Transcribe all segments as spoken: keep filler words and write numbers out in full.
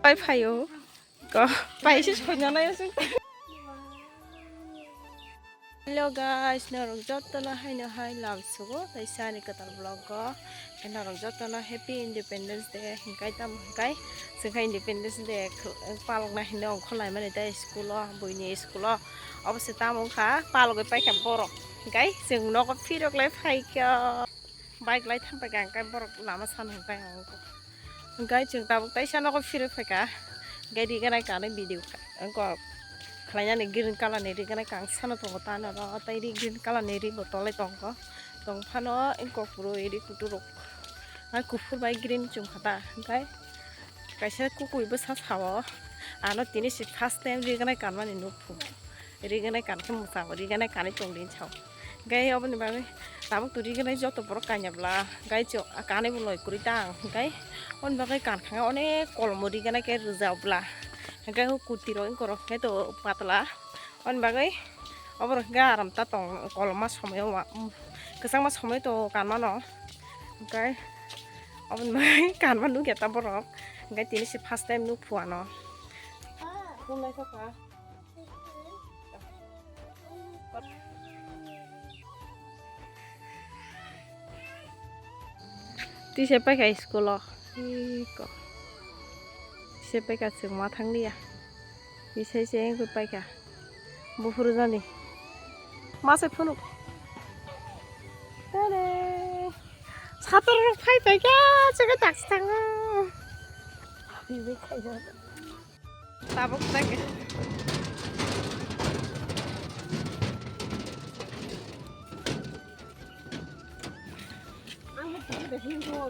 Pai phaio. Ko, pai se soina nai se. Hello guys, norok jotono haino hai lam sugo, tai sani kwtal vlog o. Norok jotono Happy Independence Day hinkai tamo hinkai, chwngkha Independence Day khel-, palokna hinwi ongkhorlaimani tei school o, buini school o. Obo se tamo wngkha, palogwi paikha borok. Hinkai chwng nogo phirok lai phaikha. Bike lai thang paikha, hinkai borok lama sana hinkai ang. Hinkai chwng tabuk taisa nogo phirwi phaikha. Hinkai riganai kanwi video kha-, wngkha khlainani green colour ni riganai kangsano tongo tano ro, tei ri green colour ni ri bo tolai tongkha. Tong phano wngkha kwrwi ri kuturuk. Hai kuphur bai green chwng kha ta. Hinkai kaisa kukui bwsa sao. Ano tini se first time riganai kanmani nukphu. Riganai kankhe mwchao, riganai kanwi tongdi sao. Gai oboni bagwi tabuk to riganai joto borok kanya bla. Gai cho-, kanwi bo loi kwrwi tang. Gai oboni bagwi kankha onek kolmo riganai khe rwjak bla. Gai o kuti rok wngkha rok khe to patla. Oboni bagwi oborok khe aram ta tong koloma somoyo wa-, um, kwchangma somoyo to kanmano. Gai oboni bagwi kanma nukya ta borok. Gai tini se first time nukphu ano. Tisa paikha school o. Iko. Tisa paikha chwng ma thang liya. Bisai se wngwi paikha. Buphuru jani. Ma se phunuk. Tare. Sator phai paikha chwng tak tango. Tabuk tang.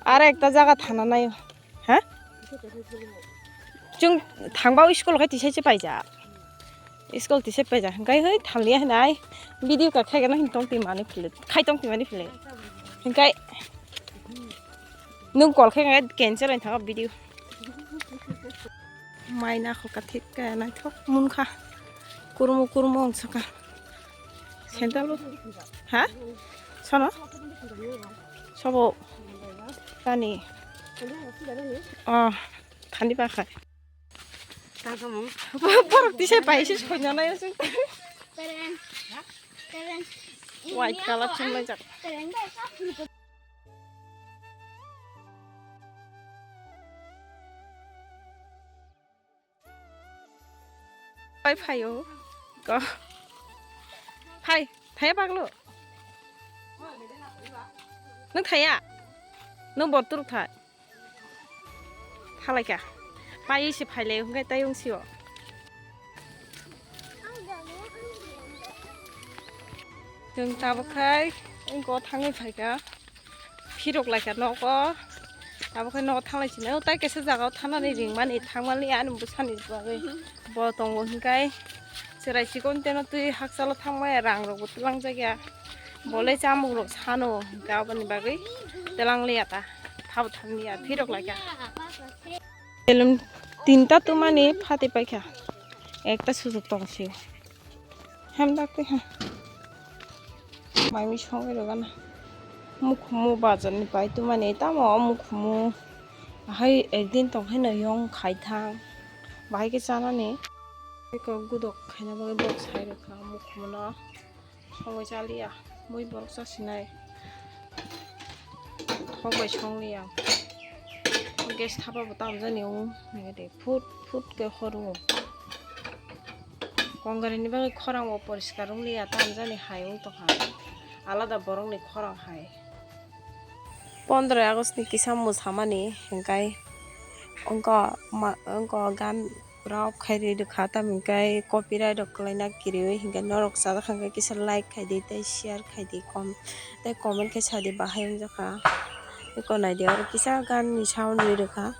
Aro ekta jaga thana naio. Ha? Chwng thangba school khai tisai se paija. School tisai paija. Hinkai hoi thamliya hinai. Video ka khai gana hin tong timani phile. Khai tong timani phile. Hinkai nung call khai ngai cancel ain thanga video. Mai nakhol ka thik ka naithok munkha. Kurmo kurmo wng sakha. Sandal bo. Ha? Sono? Sobo. Tani. Oh, thani ba khai. Borok tisai pai se soina nai se. White color chumlaijak. Pai phaio. Ko. Phai, thaya baglo. Nung thaya? Nung bor turuk thai. Thalaikha. Pai se phailai hwnkhe tai wngsio. Chwng tabuk khai wngko thangwi phaikha. Phirok laikha nogo. Abo khe nogo thanglai sini. O tai kaisa jaga o thanani ringmani thangmani ani bwsani bagwi. Bo tongo hinkai chwrai chikon teno twi hakchalo thangmaya rang rokbo twlang jakya. Bolai chamung rok sano hinka aboni bagwi twlang liya ta. Thabo thang liya phirok laikha. Belum tinta twmani phati paikha. Ekta sujuk tong sio. Hem dak twi ha. Mai mi songwi rwgana. Mukhumu bazar ni pai twmani tamo o mukhumu. Ahai ekdin tong khe no yong khai thang. Bahai khe chanani. Kok gudok khaina bagwi bok sai rwkha mukhumu no. Songwi chaliya. Mui borok chasinai. Hok bai songliya. Gas thapa bo tamjani o. Phut phut khe horo. Kongari ni bagwi khorang bo poriskar wng liya, tamjani hai wng tongkha, alada borok ni khorang hai. Pondroi August ni kisa mwsamani hinkai wngkha ma-, wngkha gan rok khai ri rwkha, tamo hinkai copyright rok kwlaina kiriwi hinkai norok chajak hinkai kisa like khai di tei share khai di kom tei comment khai sa di bahai wngjakha. Eko nai di oro kisa gan ni sound ri rwkha.